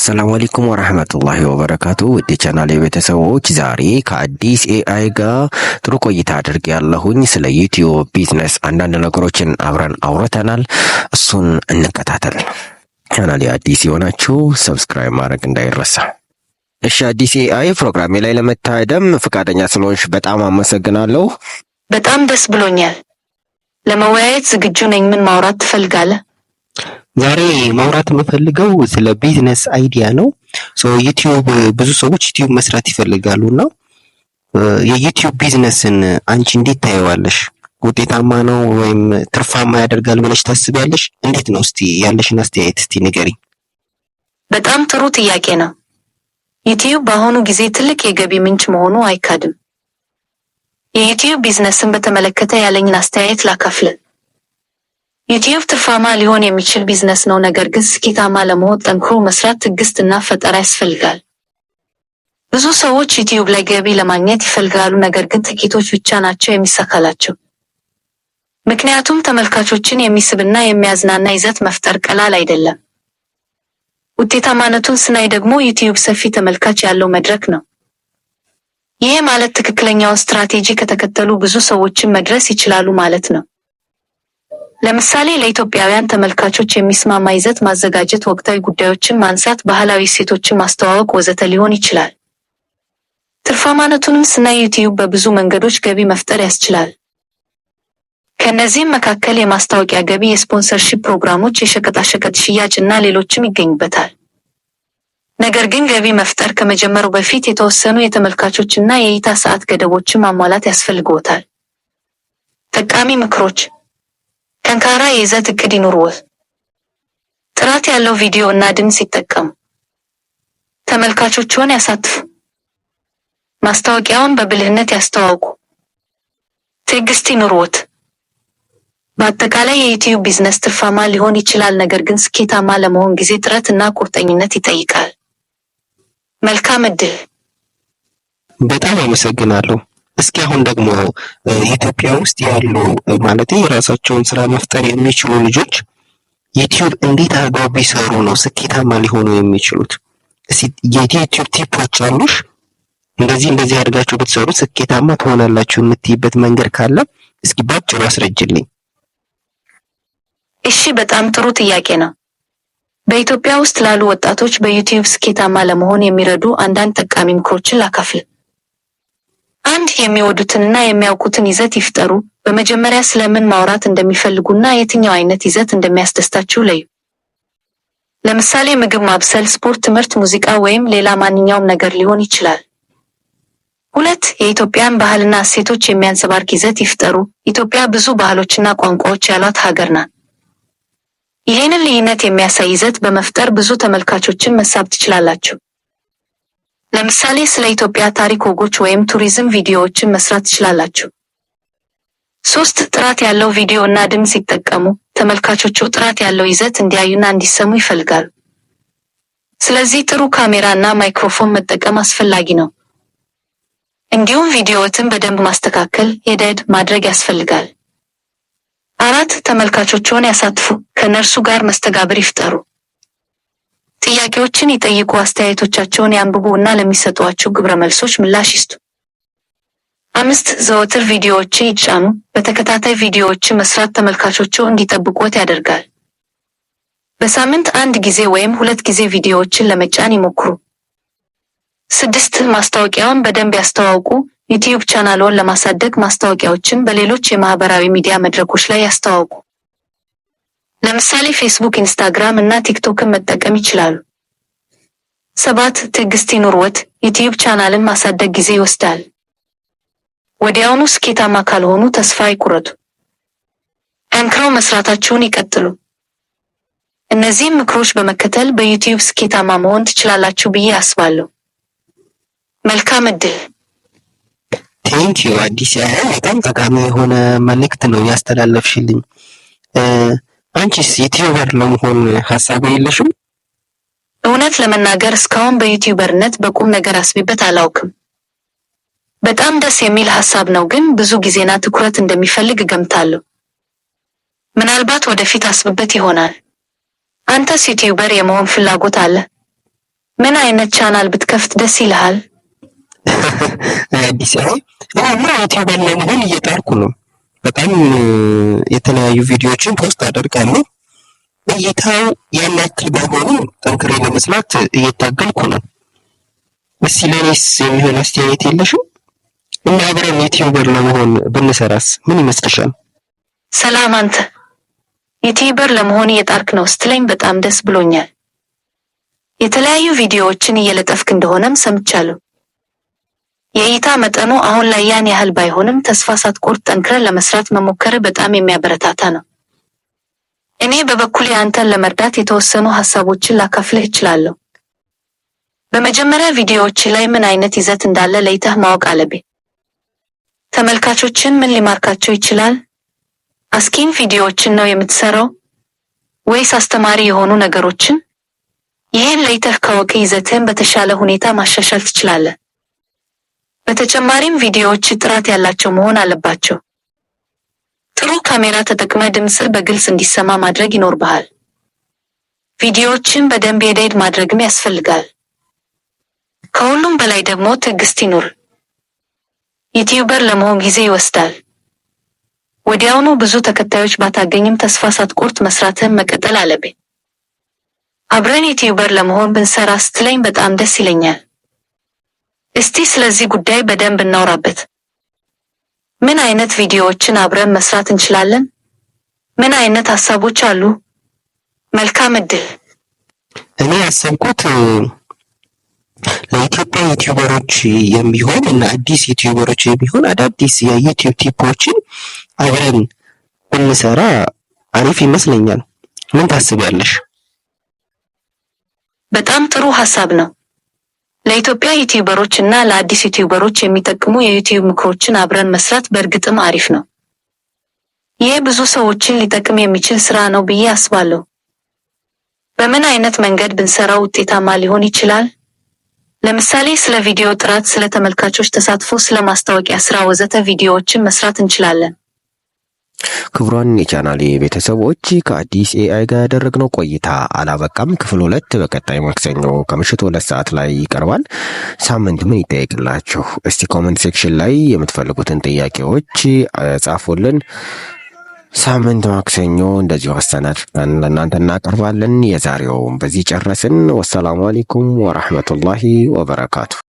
አሰላሙ አለይኩም ወራህመቱላሂ ወበረካቱ። ውድ ቻናል የቤተሰቦች፣ ዛሬ ከአዲስ AI ጋር ጥሩ ቆይታ አድርጌያለሁኝ። ስለ YouTube business አንዳንድ ነገሮችን አብረን አውርተናል። እሱን እንከታተል። ቻናል አዲስ የሆናችሁ subscribe ማድረግ እንዳይረሳ። እሺ፣ አዲስ AI፣ ፕሮግራሜ ላይ ለመታደም ፈቃደኛ ስለሆንሽ በጣም አመሰግናለሁ። በጣም ደስ ብሎኛል። ለመወያየት ዝግጁ ነኝ። ምን ማውራት ትፈልጋለህ? ዛሬ ማውራት የምፈልገው ስለ business idea ነው። So YouTube፣ ብዙ ሰዎች YouTube መስራት ይፈልጋሉ እና የ YouTube business ን አንቺ እንዴት ታየዋለሽ? ውጤታማ ነው ወይም ትርፋማ ያደርጋል ብለሽ ታስቢያለሽ? እንዴት ነው? እስቲ ያለሽን አስተያየት እስቲ ንገሪኝ። በጣም ጥሩ ጥያቄ ነው። YouTube በአሁኑ ጊዜ ትልቅ የገቢ ምንጭ መሆኑ አይካድም። የ YouTube business ን በተመለከተ ያለኝን አስተያየት ላካፍልህ። YouTube ትርፋማ ሊሆን የሚችል ቢዝነስ ነው፣ ነገር ግን ስኬታማ ለመሆን ጠንክሮ መስራት፣ ትዕግስት እና ፈጠራ ያስፈልጋል። ብዙ ሰዎች YouTube ላይ ገቢ ለማግኘት ይፈልጋሉ፣ ነገር ግን ጥቂቶች ብቻ ናቸው የሚሳካላቸው። ምክንያቱም ተመልካቾችን የሚስብና የሚያዝናና ይዘት መፍጠር ቀላል አይደለም። ውጤታማነቱን ስናይ ደግሞ YouTube ሰፊ ተመልካች ያለው መድረክ ነው። ይሄ ማለት ትክክለኛውን ስትራቴጂ ከተከተሉ ብዙ ሰዎችን መድረስ ይችላሉ ማለት ነው። ለምሳሌ ለኢትዮጵያውያን ተመልካቾች የሚስማማ ይዘት ማዘጋጀት፣ ወቅታዊ ጉዳዮችን ማንሳት፣ ባህላዊ እሴቶችን ማስተዋወቅ ወዘተ ሊሆን ይችላል። ትርፋማነቱንም ስናይ YouTube በብዙ መንገዶች ገቢ መፍጠር ያስችላል። ከእነዚህም መካከል የማስታወቂያ ገቢ፣ የ sponsorship ፕሮግራሞች፣ የሸቀጣሸቀጥ ሽያጭ እና ሌሎችም ይገኙበታል። ነገር ግን ገቢ መፍጠር ከመጀመሩ በፊት የተወሰኑ የተመልካቾች እና የእይታ ሰዓት ገደቦችን ማሟላት ያስፈልግዎታል። ጠቃሚ ምክሮች፦ ጠንካራ የይዘት እቅድ ይኑርዎት። ጥራት ያለው ቪዲዮ እና ድምፅ ይጠቀሙ። ተመልካቾችዎን ያሳትፉ። ማስታወቂያውን በብልህነት ያስተዋውቁ። ትዕግስት ይኑርዎት። በአጠቃላይ የ YouTube business ትርፋማ ሊሆን ይችላል፣ ነገር ግን ስኬታማ ለመሆን ጊዜ፣ ጥረት እና ቁርጠኝነት ይጠይቃል። መልካም እድል። በጣም አመሰግናለሁ። እስኪ አሁን ደግሞ ኢትዮጵያ ውስጥ ያሉ፣ ማለት የራሳቸውን ስራ መፍጠር የሚችሉ ልጆች YouTube እንዴት አድርገው ቢሰሩ ነው ስኬታማ ሊሆኑ የሚችሉት? እስኪ የ YouTube tip ኦች አሉሽ? እንደዚህ እንደዚህ አድርጋችሁ ብትሰሩ ስኬታማ ትሆናላችሁ የምትይበት መንገድ ካለ እስኪ ባጭሩ አስረጅልኝ። እሺ፣ በጣም ጥሩ ጥያቄ ነው። በኢትዮጵያ ውስጥ ላሉ ወጣቶች በ YouTube ስኬታማ ለመሆን የሚረዱ አንዳንድ ጠቃሚ ምክሮችን ላካፍል። አንድ፣ የሚወዱትንና የሚያውቁትን ይዘት ይፍጠሩ። በመጀመሪያ ስለምን ማውራት እንደሚፈልጉና የትኛው አይነት ይዘት እንደሚያስደስታችሁ ለዩ። ለምሳሌ ምግብ ማብሰል፣ ስፖርት፣ ትምህርት፣ ሙዚቃ ወይም ሌላ ማንኛውም ነገር ሊሆን ይችላል። ሁለት፣ የኢትዮጵያን ባህልና እሴቶች የሚያንጸባርቅ ይዘት ይፍጠሩ። ኢትዮጵያ ብዙ ባህሎችና ቋንቋዎች ያሏት ሀገር ናት። ይህንን ልዩነት የሚያሳይ ይዘት በመፍጠር ብዙ ተመልካቾችን መሳብ ትችላላችሁ። ለምሳሌ ስለ ኢትዮጵያ ታሪክ፣ ወጎች ወይም ቱሪዝም ቪዲዮዎችን መስራት ትችላላችሁ። ሶስት፣ ጥራት ያለው ቪዲዮ እና ድምፅ ይጠቀሙ። ተመልካቾቹ ጥራት ያለው ይዘት እንዲያዩና እንዲሰሙ ይፈልጋሉ። ስለዚህ ጥሩ ካሜራ እና ማይክሮፎን መጠቀም አስፈላጊ ነው። እንዲሁም ቪዲዮዎትን በደንብ ማስተካከል፣ edit ማድረግ ያስፈልጋል። አራት፣ ተመልካቾችዎን ያሳትፉ። ከእነርሱ ጋር መስተጋብር ይፍጠሩ። ጥያቄዎችን ይጠይቁ፣ አስተያየቶቻቸውን ያንብቡ እና ለሚሰጧቸው ግብረ መልሶች ምላሽ ይስጡ። አምስት፣ ዘወትር ቪዲዮዎችን ይጫኑ። በተከታታይ ቪዲዮዎችን መስራት ተመልካቾቹ እንዲጠብቁዎት ያደርጋል። በሳምንት አንድ ጊዜ ወይም ሁለት ጊዜ ቪዲዮዎችን ለመጫን ይሞክሩ። ስድስት፣ ማስታወቂያውን በደንብ ያስተዋውቁ። YouTube ቻናልዎን ለማሳደግ ማስታወቂያዎችን በሌሎች የማህበራዊ ሚዲያ መድረኮች ላይ ያስተዋውቁ። ለምሳሌ Facebook፣ Instagram እና TikTok ን መጠቀም ይችላሉ። ሰባት፣ ትዕግስት ይኑርዎት። YouTube ቻናልን ማሳደግ ጊዜ ይወስዳል። ወዲያውኑ ስኬታማ ካልሆኑ ተስፋ አይቁረጡ። ጠንክረው መስራታቸውን ይቀጥሉ። እነዚህም ምክሮች በመከተል በ YouTube ስኬታማ መሆን ትችላላችሁ ብዬ አስባለሁ። መልካም እድል። Thank you አዲስ፣ በጣም ጠቃሚ የሆነ መልእክት ነው ያስተላለፍሽልኝ። አንቺስ YouTuber ለመሆን ሀሳብ የለሽም? እውነት ለመናገር እስካሁን በ YouTuber ነት በቁም ነገር አስቤበት አላውቅም። በጣም ደስ የሚል ሀሳብ ነው፣ ግን ብዙ ጊዜና ትኩረት እንደሚፈልግ እገምታለሁ። ምናልባት ወደፊት አስብበት ይሆናል። አንተስ YouTuber የመሆን ፍላጎት አለህ? ምን አይነት ቻናል ብትከፍት ደስ ይልሃል? አዲስ AI፣ እኔማ YouTuber ለመሆን እየጣርኩ ነው። በጣም የተለያዩ ቪዲዮዎችን post አደርጋለሁ። እይታው ያን ያክል ባይሆንም ጠንክሬ ለመስራት እየታገልኩ ነው። እስቲ ለእኔስ የሚሆን አስተያየት የለሽም? እና አብረን YouTuber ለመሆን ብንሰራስ ምን ይመስልሻል? ሰላም፣ አንተ YouTuber ለመሆን እየጣርክ ነው ስትለኝ በጣም ደስ ብሎኛል። የተለያዩ ቪዲዮዎችን እየለጠፍክ እንደሆነም ሰምቻለሁ። የእይታ መጠኑ አሁን ላይ ያን ያህል ባይሆንም ተስፋ ሳትቆርጥ ጠንክረህ ለመስራት መሞከርህ በጣም የሚያበረታታ ነው። እኔ በበኩሌ አንተን ለመርዳት የተወሰኑ ሀሳቦችን ላካፍልህ እችላለሁ። በመጀመሪያ ቪዲዮዎች ላይ ምን አይነት ይዘት እንዳለ ለይተህ ማወቅ አለብህ። ተመልካቾችን ምን ሊማርካቸው ይችላል? አስቂኝ ቪዲዮዎችን ነው የምትሰራው ወይስ አስተማሪ የሆኑ ነገሮችን? ይህን ለይተህ ካወቅህ ይዘትህን በተሻለ ሁኔታ ማሻሻል ትችላለህ። በተጨማሪም ቪዲዮዎች ጥራት ያላቸው መሆን አለባቸው። ጥሩ ካሜራ ተጠቅመህ ድምፅህ በግልጽ እንዲሰማ ማድረግ ይኖርብሃል። ቪዲዮዎችን በደንብ edit ማድረግም ያስፈልጋል። ከሁሉም በላይ ደግሞ ትዕግስት ይኑር። YouTuber ለመሆን ጊዜ ይወስዳል። ወዲያውኑ ብዙ ተከታዮች ባታገኝም ተስፋ ሳትቆርጥ መስራትህን መቀጠል አለብህ። አብረን YouTuber ለመሆን ብንሰራ ስትለኝ በጣም ደስ ይለኛል። እስቲ ስለዚህ ጉዳይ በደንብ እናውራበት። ምን አይነት ቪዲዮዎችን አብረን መስራት እንችላለን? ምን አይነት ሀሳቦች አሉ? መልካም እድል። እኔ ያሰብኩት ለኢትዮጵያ YouTuber ኦች የሚሆን እና አዲስ YouTuber ኦች የሚሆን አዳዲስ የ YouTube tip ኦችን አብረን ብንሰራ አሪፍ ይመስለኛል። ምን ታስቢያለሽ? በጣም ጥሩ ሀሳብ ነው። ለኢትዮጵያ YouTuber ኦች እና ለአዲስ YouTuber ኦች የሚጠቅሙ የ YouTube ምክሮችን አብረን መስራት በእርግጥም አሪፍ ነው። ይህ ብዙ ሰዎችን ሊጠቅም የሚችል ስራ ነው ብዬ አስባለሁ። በምን አይነት መንገድ ብንሰራው ውጤታማ ሊሆን ይችላል? ለምሳሌ ስለ ቪዲዮ ጥራት፣ ስለ ተመልካቾች ተሳትፎ፣ ስለ ማስታወቂያ ስራ ወዘተ ቪዲዮዎችን መስራት እንችላለን። ክቡራን የቻናሌ ቤተሰቦች፣ ከአዲስ AI ጋር ያደረግነው ቆይታ አላበቃም። ክፍል 2 በቀጣይ ማክሰኞ ከምሽቱ 2 ሰዓት ላይ ይቀርባል። ሳምንት ምን ይጠየቅላችሁ? እስቲ comment section ላይ የምትፈልጉትን ጥያቄዎች ጻፉልን። ሳምንት ማክሰኞ እንደዚሁ አሰናድተን ለእናንተ እናቀርባለን። የዛሬውን በዚህ ጨረስን። ወሰላሙ አለይኩም ወራህመቱላሂ ወበረካቱ።